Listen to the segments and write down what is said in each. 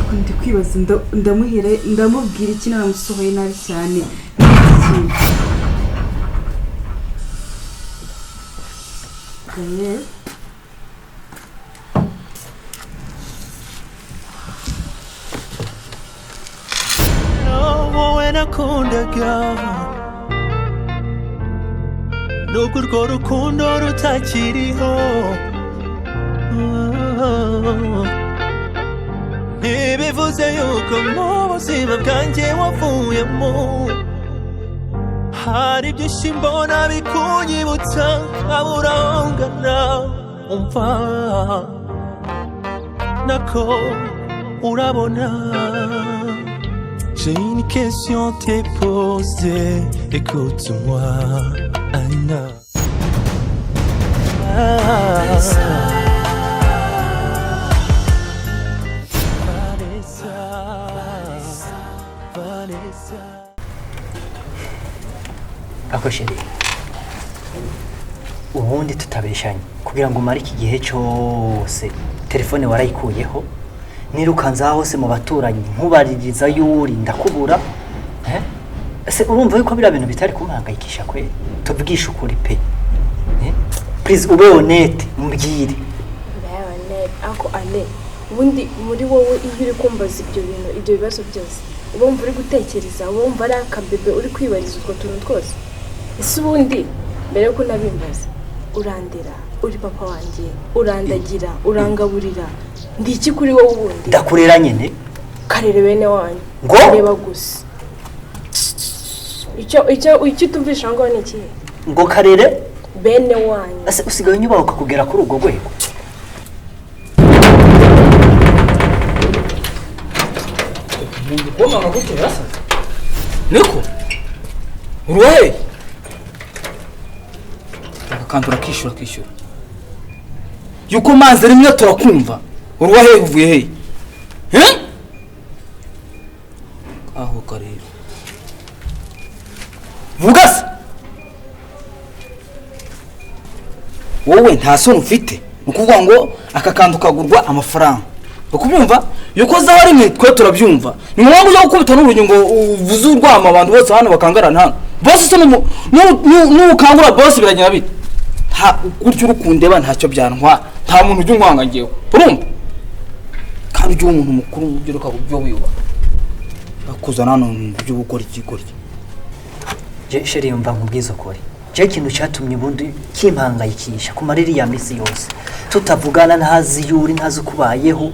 Ariko ndi kwibaza, ndamuhera ndamubwira iki? Naramusohoye nabi cyane n'iki kintu. Gael. Wowe nakundaga, nubwo urwo rukundo rutakiriho, ntibivuze yuko mu buzima bwanjye wavuyemo. Hari byinshi mbona bikunyibutsa, nkabura aho ngana. Umva nako urabona. J'ai une question à te poser, écoute-moi, Anna. Vanessa. Vanessa. Vanessa. Ako chéri, ubundi tutabeshanye, kugira ngo umare iki gihe cyose telefone warayikuyeho, nirukanze aho hose mu baturanyi nkubaririza yuri ndakubura, eh? Ese urumva yuko biriya bintu bitari kumuhangayikisha kweli? Tuvugishe ukuri pe, eh? Please, ube honnête, mbwire. Ndayabane ako ane. Ubundi muri wowe, iyo uri kumbaza ibyo bintu, ibyo bibazo byose, uba wumva uri gutekereza, uba wumva ari akabebe uri kwibariza utwo tuntu twose. Ese ubundi mbere yuko unabimbaza, urandera, uri papa wanjye, urandagira, urangaburira, ndi iki kuri wowe ubundi? Ndakurera nyine. Karere bene wanyu. Ngo? Reba gusa, icyo utumvisha aho ngaho ni ikihe? Ngo karere bene wanyu. Ese usigaye unyubahuka kugera kuri urwo rwego? Umuntu gutyo yarasaze niko uruheye agakantu urakishyura, akishyura yuko mazi rimwe turakumva. Uruheye uvuye hehe? Eh? Aho karero vuga se, wowe nta soni ufite? Ni ukuvuga ngo aka kantu kagurwa amafaranga, ukubyumva yuko zaho rimwe twe turabyumva. Ni ngombwa ujya gukubita n'urugi ngo uvuze urwamo, abantu bose hano bakangarana hano bose se nukangura bose biragenda bite? Nta gutyo uri kundeba, ntacyo byantwara. Nta muntu ujya unkwanga ngewe, urumva? Kandi ujye uba umuntu mukuru, ujye ureka ujye wiyubaha. Akuzana hano mu byo gukora ikigoryi. Je chéri, yumva nkubwize ukuri, je ikintu cyatumye ubundi kimpangayikisha kumara iriya minsi yose tutavugana, ntazi yuri, ntazi uko ubayeho,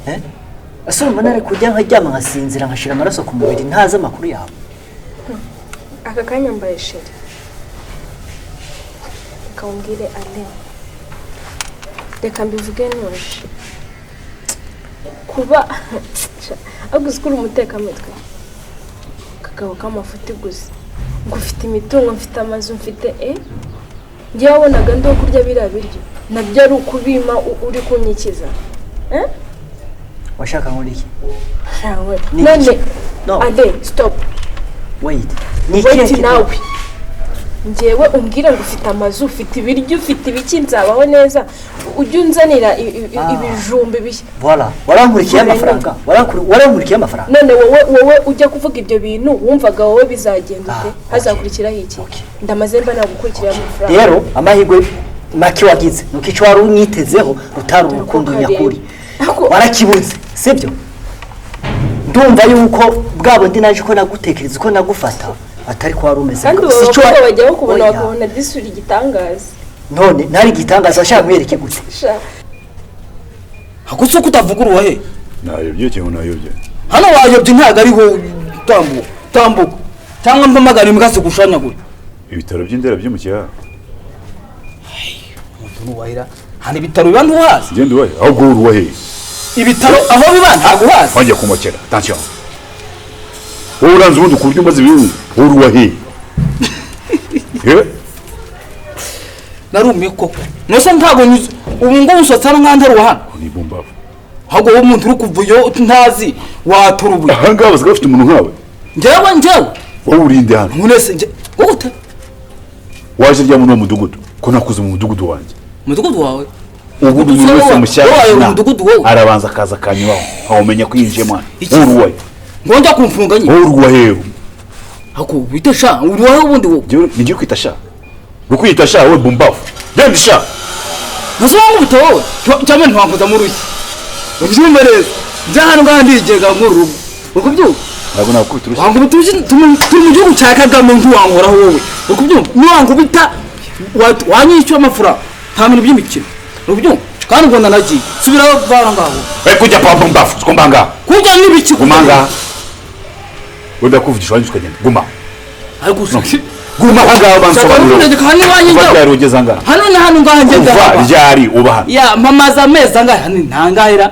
eh? Ese urumva nari kujya nkaryama nkasinzira, nkashira amaraso ku mubiri, ntazi amakuru yawe? Aka kanya mbaye chéri, reka umbwire ane, reka mbivuge ntuje kuba ahubwo uzi ko uri umutekamutwe, akagabo k'amafuti gusa, ngo ufite imitungo, mfite amazu, mfite e ngewe wabonaga ndi uwo kurya biriya biryo, nabyo ari ukubima, uri kunyikiza, eh? Washaka nkora iki? Yawe. Ni None iki? No. Ade, stop. Wait, ni ikihe Wait. kintu? Nawe ngewe umbwira ngo ufite amazu, ufite ibiryo, ufite ibiki, nzabaho neza, ujye unzanira ibijumba ibishya. Voilà, warankurikiye amafaranga, warankurikiye amafaranga. None wowe ujya kuvuga ibyo bintu, wumvaga wowe bizagenda ute? Ah, okay. Hazakurikiraho iki? Okay. Ndamaze mba nagukurikira amafaranga. Rero amahirwe make wagize nuko icyo wari unyitezeho rutari urukundo Kareba. nyakuri Ako- warakibuze, sibyo? Ndumva yuko bwa bundi naje uko nagutekereza, uko nagufata, atari ko wari umeze. Kandi ubu Si icyo abakobwa bajya bakubona Oya. bakabona disura igitangaza. None ntari igitangaza, washaka nkwereke gute? Sha. Hakusi ko utavuga uruwahe? Nayobye cyangwa nayobye? Hano wayobye, ntabwo ariho. Tambuka, tambuka cyangwa mpamagara imbwa zigushanyagure. Ibitaro by'indera byimukiye aha? Umuntu nuwahira hano ibitaro biba ntuhazi? Ngende uwahe? Ahubwo wowe uruwahe? Ibitaro aho biba ntabwo uhazi? Wajya kumokera, attention, wowe uranze ubundi ku buryo umaze ibintu. Wowe uruwahe? Eh? Narumiye koko. Nose ntabwo nyuze ubu ngo usotse hano nk'aho ntari hano? Ni bumbavu. Ahubwo wowe umuntu uri kuva iyo ntazi watora ubuye. Aha ngaha basigaye bafite umuntu nkawe? Njyewe? Wowe urinde hano? Nkunese njye gute? Waje rya muri uwo mudugudu ko nakuze mu mudugudu wanjye? Umudugudu wawe? Ubu umuntu wese mushyashya Umudugudu wowe. arabanza akaza akanyuraho nkawumenya ko yinjiyemo hano. Iki? Wowe uruwaye. Ngo njya kumfunga nyine. Wowe uruwaye. Ako wite sha, uruwaye ubundi wowe. Ngiye kwita sha. Rukwita sha wowe bumbafu. Genda sha. Nase wankubita wowe cyangwa ntiwankoza mu rushyi. Ubyumve neza. Njya hano ngaha ndigega nk'urugo. Uri kubyumva? Ntabwo nakubita urushyi. Wankubita urushyi turi mu gihugu cya Kagame, ntiwankoraho wowe. Uri kubyumva? Niwankubita wanyishyura amafaranga. Nta bintu by'imikino. Uri kubyumva? Kandi ubwo nanagiye. Subiraho vara ngaho. We kujya kwa bumbafu, siko ngaha. Kujya n'ibiki? Guma ngaha. Wenda kuvugisha wanjye ukagenda. Guma. Ariko ushaka. Guma aha ngaha bansobanurira. Shaka hano iwanjye Kuva njya. ryari ugeze aha ngaha? Hano ni hano ngaha ngenda. Kuva ryari uba hano? Ya mamaza amezi angahe? Hano ntangahera.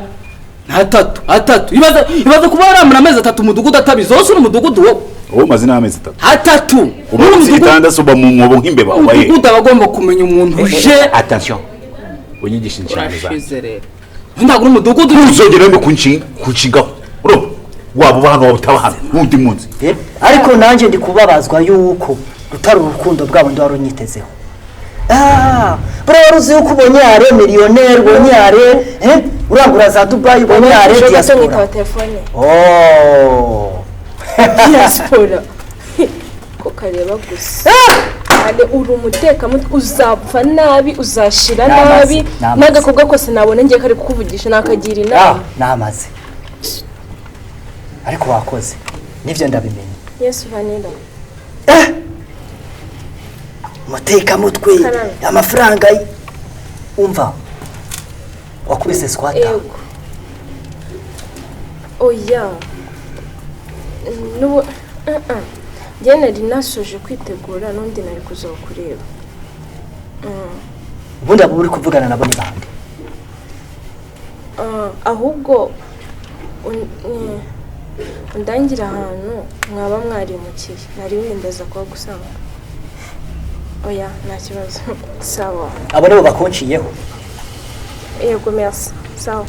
Atatu, atatu. Ibaza kuba waramara amezi atatu umudugudu atabizi. Wose uri umudugudu wowe. Wowe umaze n'amezi atatu. Atatu. Uba munsi y'igitanda se uba mu mwobo nk'imbeba wabaye. Umudugudu aba agomba kumenya umuntu uje. Attention. Unyigisha inshingano zanjye. Urashize rero. Ntabwo uri umudugudu. Ntuzongere no kunshingaho. Urumva? Waba uba hano waba utaba hano. N'undi munsi. Ariko nanjye ndi kubabazwa yuko rutari urukundo bwabo ndi warunyitezeho. Buriya wari uzi yuko ubonye yare miliyoneri, ubonye yare, urangura za Dubai, ubonye yare diaspora. Oh. Diaspora. Ko kareba gusa. Ale uri umutekamutwe, uzapfa nabi, uzashira nabi, n'agakobwa kose nabona ngiye kari kukuvugisha nakagira inama. Namaze. Ariko wakoze. Nivyo ndabimenye. Yesu Vanilla. Umutekamutwe, amafaranga umva. Wakubise squatter. Yego. Oya. Nubu njye nari nasoje kwitegura n'undi nari kuza kureba. Ubundi abo uri kuvugana nabo ni bande? Ahubwo undangira ahantu mwaba mwarimukiye. Nari windaza kuba gusanga. Oya, nta kibazo. Sawa. Abo nibo bakonciyeho. Yego, merci. Sawa.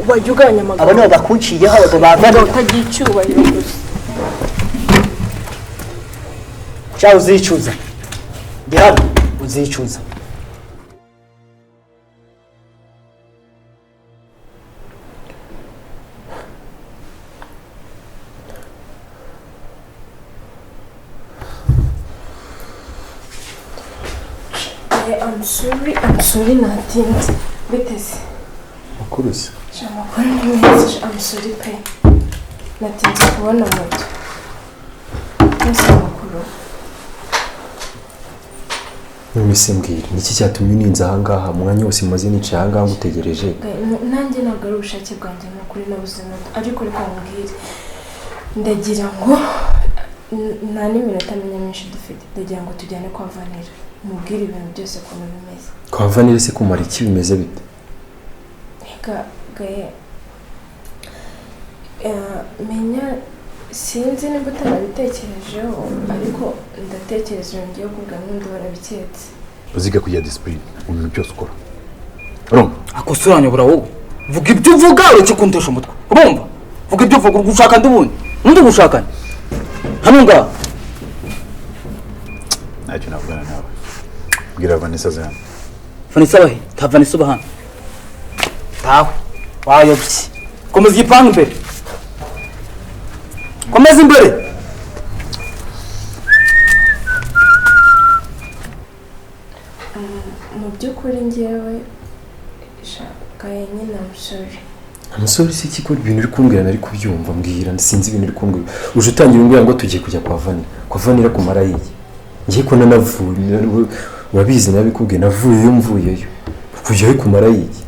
Wajya ugabanya amagambo. Abo nibo bakunciyeho, abo bavana. Utagira icyubahiro gusa. Cya uzicuza. Ndi hano uzicuza. I'm sorry natinze. Biteze. Makuru se? Amakuru ni meza, I'm sorry pe. Natinze kubona moto. Ese amakuru. None se mbwira, niki cyatumye uninza aha ngaha umwanya wose maze nicaye aha ngaha ngutegereje? Nanjye ntabwo ari ubushake bwanjye, ni ukuri nabuze moto. Ariko reka nkubwire. Ndagira ngo nta n'iminota myinshi dufite. Ndagira ngo tujyane kwa Vanilla. Mubwire ibintu byose ukuntu bimeze. Kwa Vanilla se kumara iki bimeze bite? Reka gaye. Menya sinzi niba utarabitekerejeho ariko ndatekereza ibintu ngiye kuvuga n'undi warabiketse. Uzige kugira discipline mu bintu byose ukora. Urumva? Akosoranyobora wowe. Vuga ibyo uvuga ureke kuntesha umutwe. Urumva? Vuga ibyo uvuga ugushaka ndubundi. Undi gushakana. Hano ngaha. Ntacyo navugana nawe. Bwira Vanessa zana. Vanessa bahe? Ta Vanessa uba hano. Tawe. Wayobye. Komeza igipangu imbere. Komeza imbere. Mu by'ukuri njyewe shakaye nyine I'm sorry. I'm sorry se iki ko ibintu uri kumbwira nari kubyumva mbwira sinzi ibintu uri kumbwira. Uje utangira umbwira ngo tugiye kujya kwa Vanilla. Kwa Vanilla kumara iki? Ngiye ko nanavuye urabizi nabikubwiye navuyeyo mvuyeyo. Kujyayo kumara iki?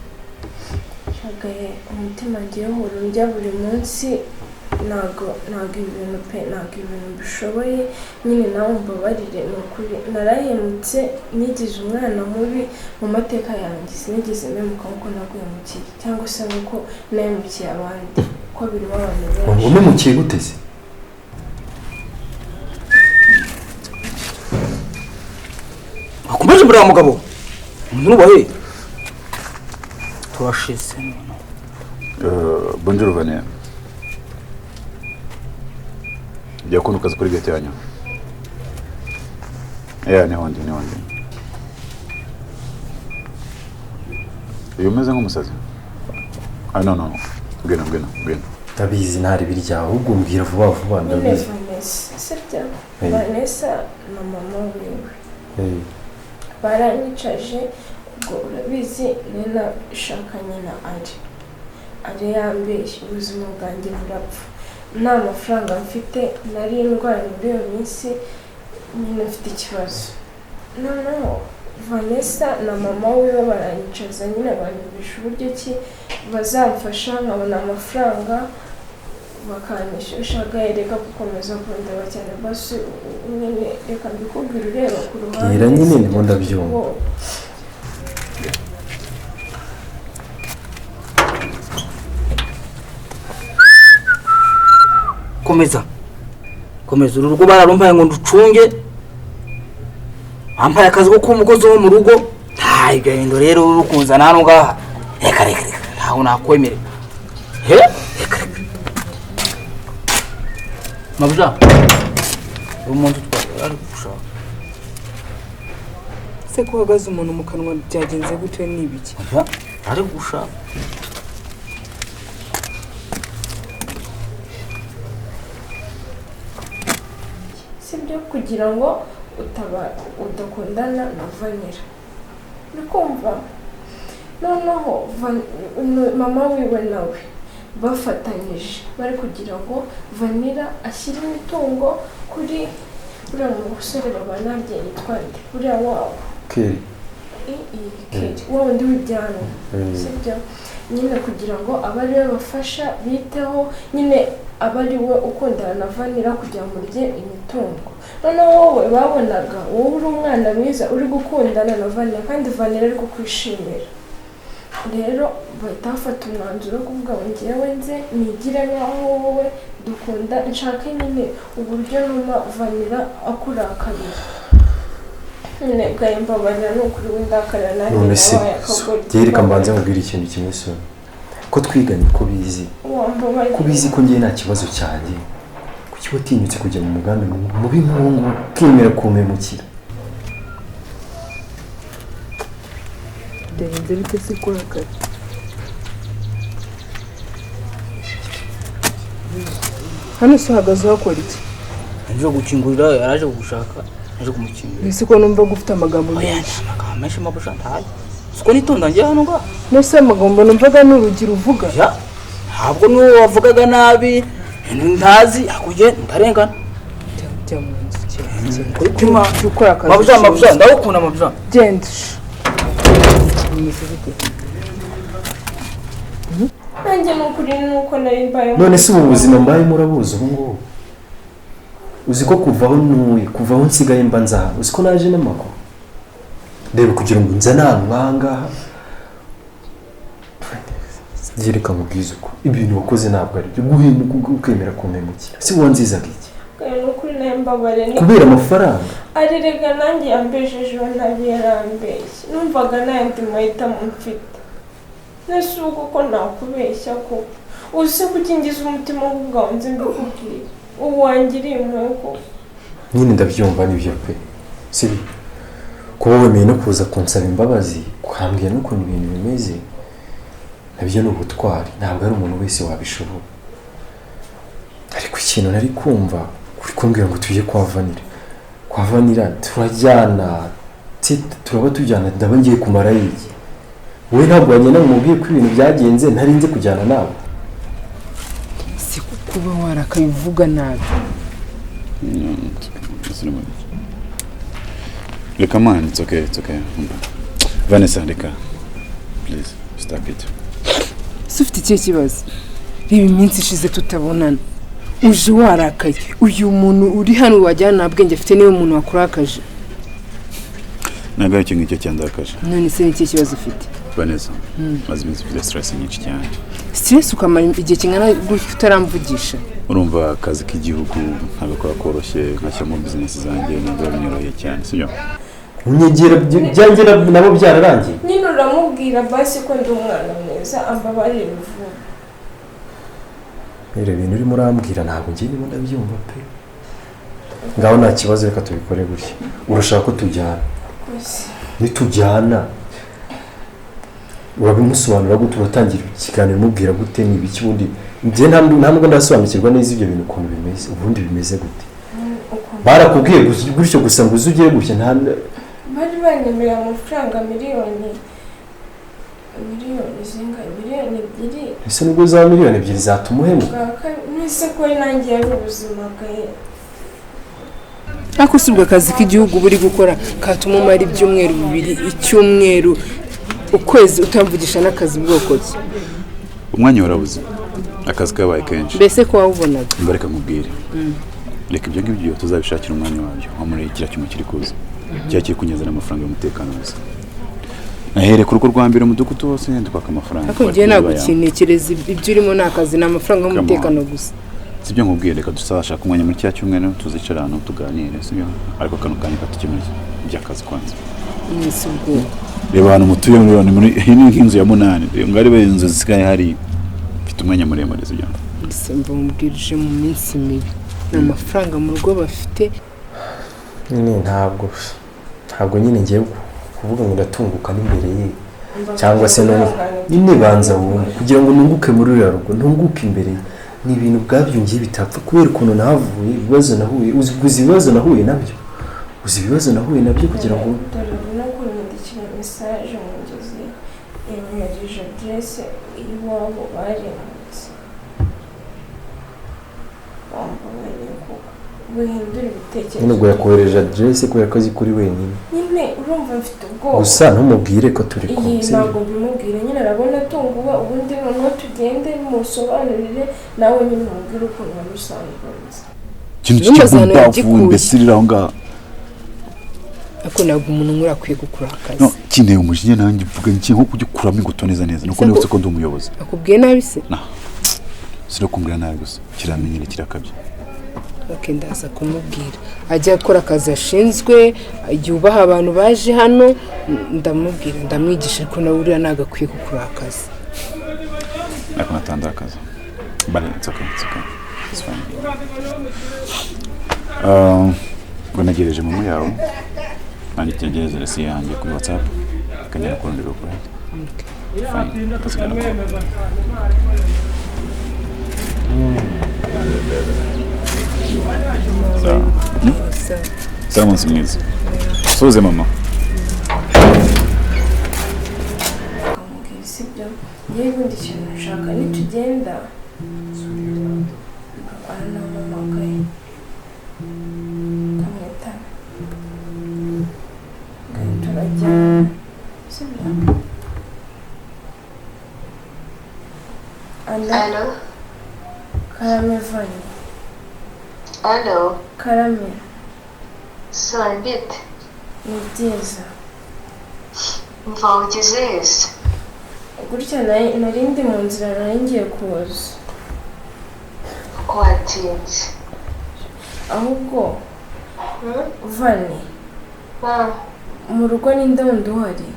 Shagaye umutima ngiye uhora undya buri munsi ntago ibintu pe ntago ibintu bishoboye nyine nawe umbabarire ni ukuri narahemutse nigize umwana mubi mu mateka yanjye sinigeze mpemuka nkuko naguhemukiye cyangwa se nkuko nahemukiye abandi kuko birimo abantu benshi. Wamemukiye gute se? Akomeje imbere ya mugabo ntubahe turashize. Bonjour Vanessa. Jya kuno kazi kuri gate yanyu. Yeah, niho ndi. Iyo umeze nk'umusazi. Ah, no, no, no. Ngwino, ngwino, ngwino. Ndabizi ntari birya, ahubwo mbwira vuba vuba. Nyine Ndabizi. Vanessa, sibyo? Eh. Vanessa na mama wiwe baranyicaje. Ubwo urabizi nari nashakanye na Ari. Ari yambeshye, ubuzima bwanjye burapfa, nta mafaranga mfite, nari ndwaye muri iyo minsi, nyine mfite ikibazo. Noneho Vanessa na mama wiwe baranyicaza, nyine banyumvisha uburyo ki bazamfasha nkabona amafaranga, bakanyishyusha. Reka gukomeza kundeba cyane, basi nyine reka mbikubwire ureba ku ruhande. Bwira nyine. Sibyo? Ndimo ndabyumva. Ubwoba. Komeza, komeza. Uru rugo bararumpaye ngo nducunge, bampaye akazi ko kuba umukozi wo mu rugo. Nta ibyo bintu rero uri kunzana hano ngaha, reka reka reka, ntabwo nakwemerera. He, reka reka. Mabuja, uyu muntu utwaye ari gushaka. Se ko uhagaze umuntu mu kanwa, byagenze gute? Ni ibiki? Oya, ari gushaka. Sibyo, kugira ngo utaba udakundana na Vanilla, uri kumva? Noneho mama wiwe nawe bafatanyije bari kugira ngo Vanilla ashyire imitungo kuri uriya musore babana rye, yitwa nde uriya wabo? Keri. Keri, wa wundi w'ibyanwa. Sibyo nyine, kugira ngo abe ari we bafasha biteho, nyine abe ari we ukundana na Vanilla kugira ngo murye imitungo. Noneho wowe babonaga wowe uri umwana mwiza uri gukundana na Vanilla, kandi Vanilla ari kukwishimira. Rero bahita bafata umwanzuro wo kuvuga ngo ngewe nze nigire nkaho wowe dukunda, nshake nyine uburyo numa Vanilla akurakarira. Nyine bwawe mbabarira, ni ukuri w'indakarira nanjye None se nabaye akagoryi. Reka mbanze nkubwire ikintu kimwe so ko twiganye, ko bizi, Wambabarira. ko bizi ko ngiye nta kibazo cyanjye, kuki watinyutse kujya mu mugambi mubi nk'uwo nguwo, ukemera kumpemukira? Byagenze bite se kurakara? Hano se uhagaze uhakora iki? Nje gukingurira, yaraje kugushaka, nje kumukingurira. Ese ko numva ko ufite amagambo Oya. menshi? Nta magambo menshi, mabuja, ntayo. Siko nitonda ngiye hano ngaha. Nose amagambo numvaga ni urugero uvuga? Ya, ntabwo n'uwo wavugaga nabi ntazi hakurya ndarengana. Jya, jya mu nzu, genda, genda. Kuri kuma. Jya ukora akazi. Mabuja, mabuja. Ushinzwe. Ndawukunda, mabuja. Genda. Bimeze bite? Nanjye ni ukuri ni uko nari mbayeho. None se ubu buzima mbayemo urabuzi ubu ngubu? Uzi ko kuva aho ntuye, kuva aho nsigaye mba nzaha, uzi ko naje n'amaguru? Reba, kugira ngo nzane ahantu nk'aha ngaha. Reka nkubwize uko ibintu wakoze ntabwo ari byo. Guhemuka, ukemera kumpemukira, si wanzizaga iki? Ni ukuri nawe mbabare ni Kubera amafaranga. Ari rega nanjye yambejejeho nabi, yarambeshye, numvaga n'ayandi mahitamo mfite. Nese ubu koko nakubeshya ko uzi kuki ngize umutima wo kuvuga ngo nze mbikubwire? Ubu wangiriye impuhwe koko. Nyine ndabyumva, nibyo pe, sibi kuba wemeye no kuza kunsaba imbabazi, ukambwira n'ukuntu ibintu bimeze, nabyo ni ubutwari, ntabwo ari umuntu wese wabishobora. Ariko ikintu nari kumva uri kumbwira ngo tujye kwa Vanilla, kwa Vanilla turajyana, turaba tujyana, ndaba ngiye kumara iki? Wowe ntabwo wagenda ngo umubwiye ko ibintu byagenze, ntarinze kujyana nawe? Si kuba warakaye uvuga nabi. Reka man, it's okay, it's okay. Vanessa, reka. Please, stop it. Se ufite ikihe kibazo? Reba iminsi ishize tutabonana, uje warakaye. Uyu muntu uri hano wajyana nta bwenge afite, niwe muntu wakurakaje. Ntabwo ari icyo ngicyo cyandakaje. None se ni ikihe kibazo ufite? Vanessa, maze iminsi mfite stress nyinshi cyane. Stress, ukamara igihe kingana gutya utaramvugisha? Urumva akazi k'igihugu ntabwo kaba koroshye, nkashyiramo business zanjye, ntabwo biba binyoroheye cyane, sibyo? Unyegera byanjye nabo byararangiye. Nyine uramubwira basi ko ndi umwana mwiza, ambabarire vuba. Rero ibintu urimo urambwira ntabwo ngiye ndimo ndabyumva pe. Ngaho nta kibazo, reka tubikore gutya. Urashaka ko tujyana? Gusa Nitujyana Urabimusobanura gute? Uratangira ikiganiro umubwira gute? Ni ibiki ubundi? Njye nta nubwo ndasobanukirwa neza ibyo bintu ukuntu bimeze. Ubundi bimeze gute? Barakubwiye gutyo gusa ngo uze ugere gutya? Nta Bari banyemereye amafaranga miliyoni zingahe? 2 miliyoni. Ese nubwo za 2 miliyoni zatuma uhemuka? Bwa kabiri nese ko nanjye yari ubuzima bwawe. Ariko si ubwo akazi k'igihugu buri gukora katuma umara ibyumweru 2, icyumweru, ukwezi utamvugisha n'akazi bwoko ki? Umwanya warabuze, akazi kabaye kenshi. Mbese ko wawubonaga? Mba reka nkubwire, reka ibyo ngibyo tuzabishakira umwanya wabyo. Nko muri kiriya cyuma kiri kuza, kiba kiri kunyazana amafaranga y'umutekano gusa. Nahereye ku rugo rwa mbere, umudugudu wose twaka amafaranga. Ariko njyewe ntabwo ukintekereza ibyo urimo ni akazi, ni amafaranga y'umutekano gusa. Sibyo nkubwiye, reka tuzashaka umwanya muri kiriya cyumweru, tuzicara ahantu tuganire, sibyo? Ariko kano kanya katukemura iby'akazi kwanza. Si ubwo Reba ahantu mutuye muri iyi ni nk'inzu ya munani. Reba ngo arebe inzu zisigaye hari, mfite umwanya muremure, sibyo? Mbese mva mubwirije mu minsi mibi ni amafaranga mu rugo bafite. Nyine ntabwo nyine ngiye kuvuga ngo ndatunguka n'imbere ye cyangwa se no nyine banza wumve. Kugira ngo nunguke muri ruriya rugo, ntunguke imbere ye, ni ibintu ubwabyo ngiye bitapfa kubera ukuntu nahavuye, ibibazo nahuye, uzi ibibazo nahuye nabyo, uzi ibibazo nahuye nabyo kugira ngo Dore ubu no kunyandikira message mugezi yanyohereje aderese y'iwabo, barimutse. Wambabariye kuko buhindura ibitekerezo. Nyine ubwo yakohereje aderese kubera ko azi ko uri wenyine. Nyine urumva mfite ubwoba. Gusa ntumubwire ko turi kumwe. Iyi Sibyo? Ntabwo mbimubwira nyine, arabona atunguwe. Ubundi noneho tugende musobanurire nawe nyine, umubwire ukuntu wari usanzwe uzi. Ikintu Urumva ahantu cy'ikibumbafu yagikuye. mbese riri aho ngaho. Ariko ntabwo umuntu nk'uriya akwiye kukurakaza. No kinteye umujinya nanjye mvuga nki nko kugikuramo inguto neza neza nuko Ese nibutse ko ndi umuyobozi. Akubwiye nabi se? Sinakumbwira nabi gusa kiramenyere, kirakabye. Ok, ndaza kumubwira ajya akora akazi ashinzwe, yubaha abantu baje hano. Ndamubwira, ndamwigisha, ariko nawe uriya ntabwo akwiye kukurakaza. Ariko natandakaza, but it's okay, it's okay, it's fine. Ngo ntegereje momo yawe, nanjye tegereze resi yanjye kuri WhatsApp akagera ku rundi rugo, right? Fine, akazi karakorwa. Sawa. Sawa. Sawa, umunsi mwiza. Suze mama. Ukamubwira sibyo? Ngewe ubundi ikintu nshaka nitugenda aranampamagaye kamwitaba ngahita turajyana, sibyo? Allo? Allo? Karame Vani. Allo? Karame. Sorry, bite? Ni byiza. Mva ugeze hese? Gutya nari ndi mu nzira, nari ngiye kuza. Ko watinze? Ahubwo Vani, mu rugo ninde wundi uhari?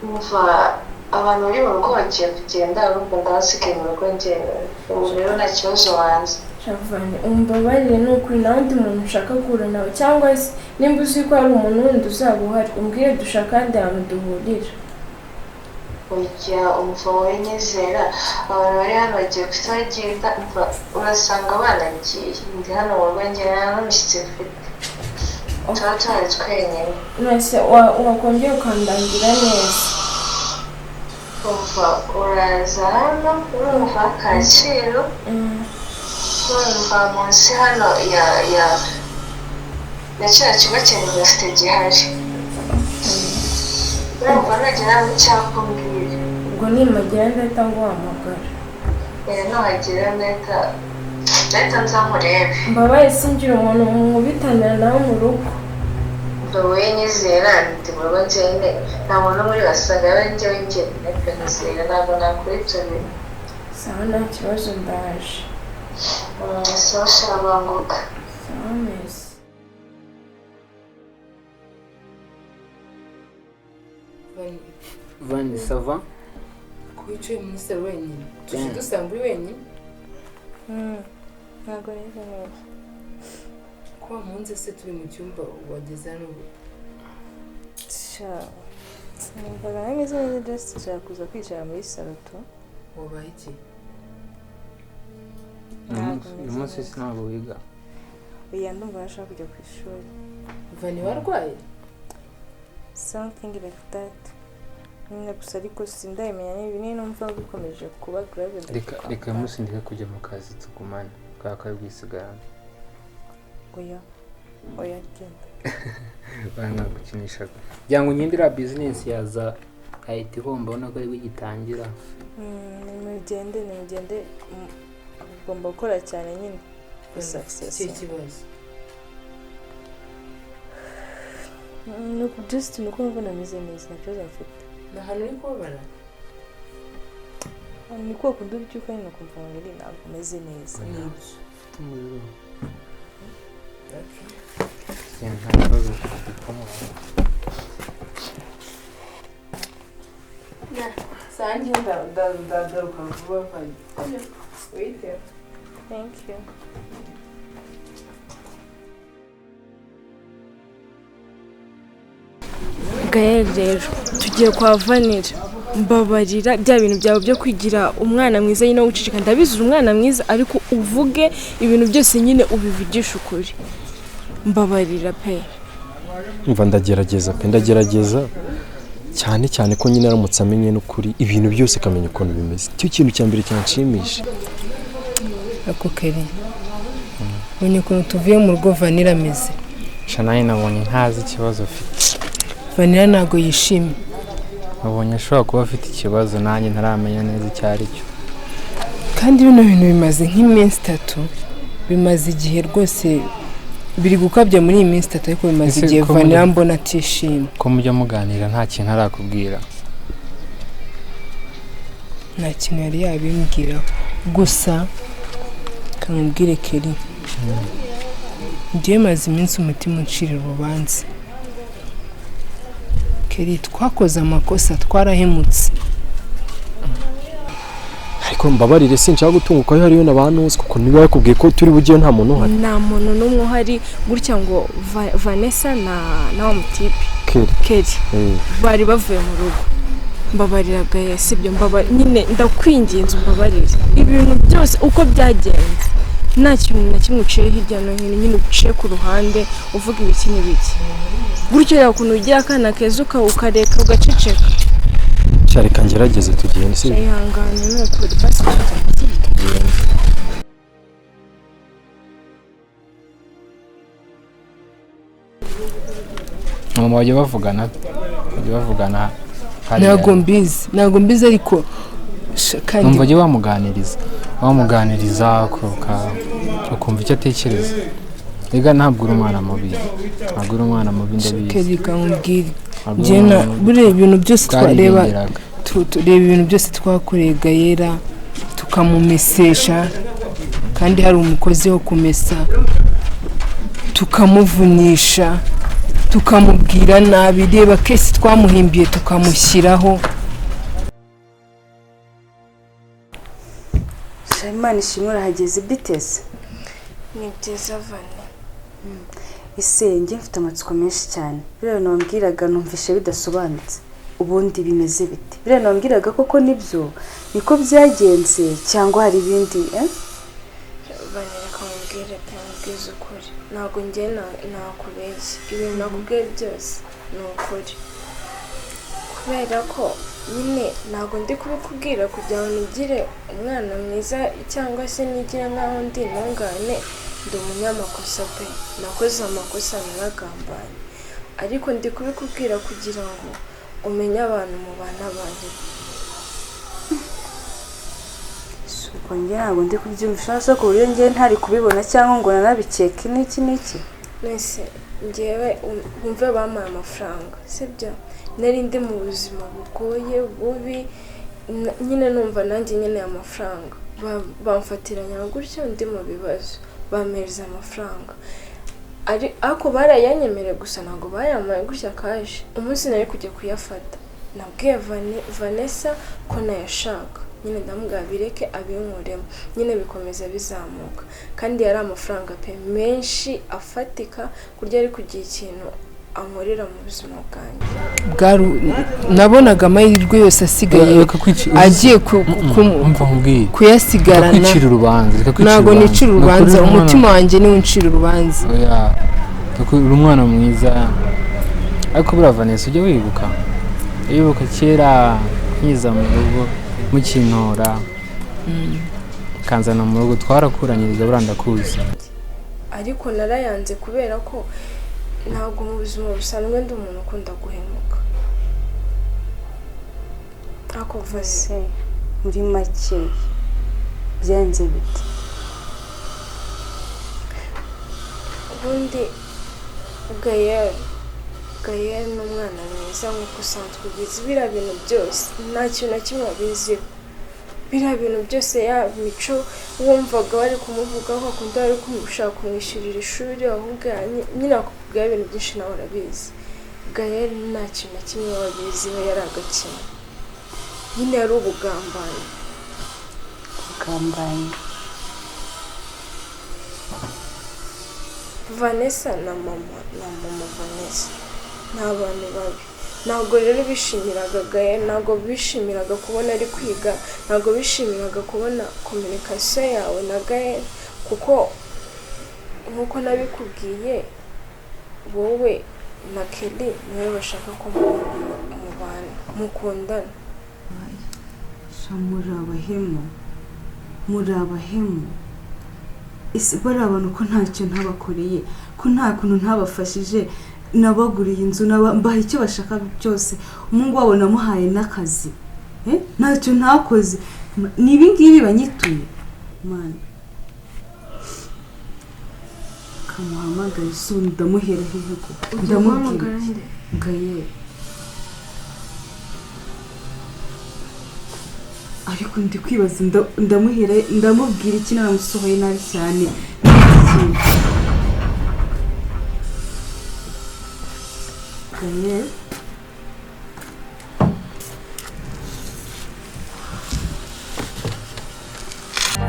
Umva, abantu bari mu rugo bagiye kugenda, urumva ndabasigaye mu rugo njyenyine. Ubu rero nta kibazo wanze. Shavani, umbabarire ni ukuri, nta wundi muntu ushaka guhura nawe, cyangwa se nimba uzi ko hari umuntu wundi uzaba uhari umbwire dushaka ahandi hantu duhurira. Ujya umva wowe nyizera, abantu bari hano bagiye guhita bagenda, umva urasanga banagiye. Ndi hano mu rugo njyenyine, nta n'umushyitsi mfite. Tuba tuhari twenyine. Mwese wakongera ukandangira neza. Umva, uraza hano, urumva Kacyiru, urumva munsi hano ya cya kigo cya université gihari. Urumva nugera mu cyapa umbwire. Ubwo nimagera ndahita nguhamagara. Eh, nuhagera ndahita nza nkurebe. Mbabaye singira umuntu mubitanira nawe mu rugo. Umva wowe nyizera, ndi mu rugo njyenyine, nta muntu muri basanga yaba njyewe njyenyine pe. Nyizera, ntabwo nakora ibyo bintu. Sawa, nta kibazo, ndaje. Sawa sha, banguka. Sawa mesi. Vani, ça va? Ko wicaye muri salo wenyine? Tuje dusanga uri wenyine. Ntabwo neza neza. Ko wamunze se turi mu cyumba, wageze hano? Sha. Numvaga nameze neza, just nshaka kuza kwicara muri salo tu. Wabaye iki? Uyu munsi ntabwo wiga? Oya, ndumva nashaka kujya ku ishuri. Vani, warwaye? Something like that nyine, gusa ariko sindabimenya niba ni numva bikomeje kuba grave. Reka, reka uyu munsi ndeke kujya mu kazi, tugumane kubera ko ari bwisigarane. Oya, oya, genda. Banagukinishaga kugira ngo ngende, iriya business yaza ahita ihomba, ubona ko aribwo igitangira. Nimugende, nimugende, ugomba gukora cyane nyine for success. Iki kibazo? Just ni uko numva nameze neza, nta kibazo mfite. Ni ahantu uri kubabara? Ni kwa kundi ubyuka nyine ukumva umubiri ntabwo umeze neza, ni ibyo. Ufite umuriro. Nta kibazo ufite. Sange, ndagaruka vuba. Vani, wite. Thank you. Gael, rero tugiye kwa Vanilla. Mbabarira, bya bintu byawe byo kwigira umwana mwiza nyine w'uceceka, ndabizi uri umwana mwiza, ariko uvuge ibintu byose nyine, ubivugishe ukuri. Mbabarira pe. Umva, ndagerageza pe, ndagerageza cyane cyane ko nyine aramutse amenye n'ukuri ibintu byose, akamenya ukuntu bimeze, cyo kintu cya mbere cyanshimisha. Ako keri, ubonye ukuntu tuvuye mu rugo Vanilla ameze? Sha, nawe nabonye ntazi ikibazo afite. Vanilla ntabwo yishimye. Nabonye ashobora kuba afite ikibazo nanjye ntaramenya neza icyo ari cyo. Kandi bino bintu bimaze nk'iminsi 3, bimaze igihe rwose, biri gukabya muri iyi minsi 3, ariko bimaze Ese igihe ko Vanilla mbona atishimye. Ko mujya muganira nta kintu arakubwira? Nta kintu yari yabimbwiraho, gusa kamubwire keri, njyewe maze iminsi umutima uncira urubanza. Keri, twakoze amakosa, twarahemutse. Ariko mbabarire, sinshaka gutunguka aho hariyo na ba ntuzi, kuko niba yakubwiye ko turi bujyeyo nta muntu uhari. Nta muntu n'umwe uhari gutya ngo Vanessa na wa mutipe. Keri. Keri. Bari bavuye mu rugo. Mbabarira Gael, sibyo? Mbabarira nyine, ndakwinginze, umbabarire ibintu byose uko byagenze, nta kintu na kimwe uciye hirya no hino nyine, uciye ku ruhande uvuga ibiki n'ibiki gutyo, reba ukuntu ugira akana keza ukareka ugaceceka. Sha, reka ngerageze tugende, si Ihangane ni ukuri, basi. Tugende. Mama, bajya bavugana hariya? Ntabwo mbizi, ntabwo mbizi, ariko sha, kandi Numva ujye wamuganiriza ukumva icyo atekereza. Ega ntabwo uri umwana mubi, ntabwo uri umwana mubi, ndabizi. Keri, kamubwire. Ntabwo uri Njye na umwana mubi. buriya ibintu byose twareba Twarirengeraga. Tureba ibintu byose twakoreye Gayera, tukamumesesha kandi hari umukozi wo kumesa, tukamuvunisha, tukamubwira nabi, reba case twamuhimbiye tukamushyiraho. Sha, Imana ishimwe urahageze. Biteze? Ni byiza, Vane. Ese njye mfite amatsiko menshi cyane. Biriya bintu wambwiraga numvishe bidasobanutse. Ubundi bimeze bite? Biriya bintu wambwiraga koko nibyo, niko byagenze, cyangwa hari ibindi, eh? Vane, reka mubwire pe, mubwize ukuri, ntabwo njye nakubeshya, ibintu nakubwiye byose ni ukuri, kubera ko nyine ntabwo ndi kubikubwira kugira ngo nigire umwana mwiza cyangwa se nigire nk'aho ndi intungane. Ndi umunyamakosa pe, nakoze amakosa, naragambanye, ariko ndi kubikubwira kugira ngo umenye abantu mubana abantu. Ubwo njye ntabwo ndi kubyumvisha se, ku buryo njye ntari kubibona cyangwa ngo nanabikeke n'iki n'iki? Nese ngewe wumve, bampaye amafaranga, sibyo? Nari ndi mu buzima bugoye bubi, nyine numva nanjye nkeneye amafaranga. Bamfatiranya gutyo ndi mu bibazo, bampereza amafaranga. Ariko barayanyemereye gusa, ntabwo bayampaye gutya cash. Umunsi nari kujya kuyafata, nabwiye Vanessa ko nayashaka nyine, ndamubwira bireke abinkuremo nyine, bikomeza bizamuka, kandi yari amafaranga pe menshi afatika, ku buryo ari kugira ikintu ankorera mu buzima bwanjye. Nabonaga amahirwe yose asigaye Reka agiye Umva nkubwire. kuyasigarana. Reka kwicira urubanza, reka kwicira Ntabwo urubanza. nicira urubanza, Ni ukuri umutima wanjye niwo uncira urubanza. Oya, ni ukuri uri umwana mwiza, ariko buriya Vanessa, ujya wibuka, wibuka kera nkiza mu rugo mukintora kanzana mu rugo, twarakuranye, buriya ndakuzi. Ariko narayanze kubera ko ntabwo mu buzima busanzwe ndi umuntu ukunda guhemuka. Ariko Se muri make byanze bite? Ubundi Gayel ni umwana mwiza nk'uko usanzwe ubizi. Biriya bintu byose nta kintu na kimwe abiziho. Biriya bintu byose, ya mico wumvaga bari kumuvugaho, akunda bari gushaka kumwishyurira ishuri, ahubwo nyine akakubwira ibintu byinshi, nawe urabizi. Gayel nta kintu na kimwe wabiziho, yari agakina nyine, yari ubugambanyi. Ubugambanyi? Vanessa na mama Vanessa ni abantu babi. Ntabwo rero bishimiraga Gael, ntabwo bishimiraga kubona ari kwiga, ntabwo bishimiraga kubona communication yawe na Gael, kuko nk'uko nabikubwiye, wowe na Kelly niwe bashaka ko mubana, mukundana. Sha, muri abahemu, muri abahemu. Ese bariya abantu ko ntacyo ntabakoreye, ko nta kuntu ntabafashije, nabaguriye inzu, mbaha icyo bashaka byose, umuhungu wabo namuhaye n'akazi, ntacyo ntakoze, ni ibi ngibi banyituye? Mana, kamuhamagare. Se ubu ndamuhera hehe ko ndamubwira iki? Gaye, ariko ndi kwibaza ndamuhera, ndamubwira iki? Naramusohoye nabi cyane n'iki kintu. Gaye.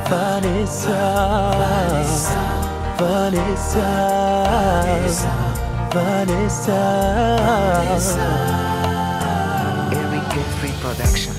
Vanessa, Vanessa, Vanessa. Eric Free Production.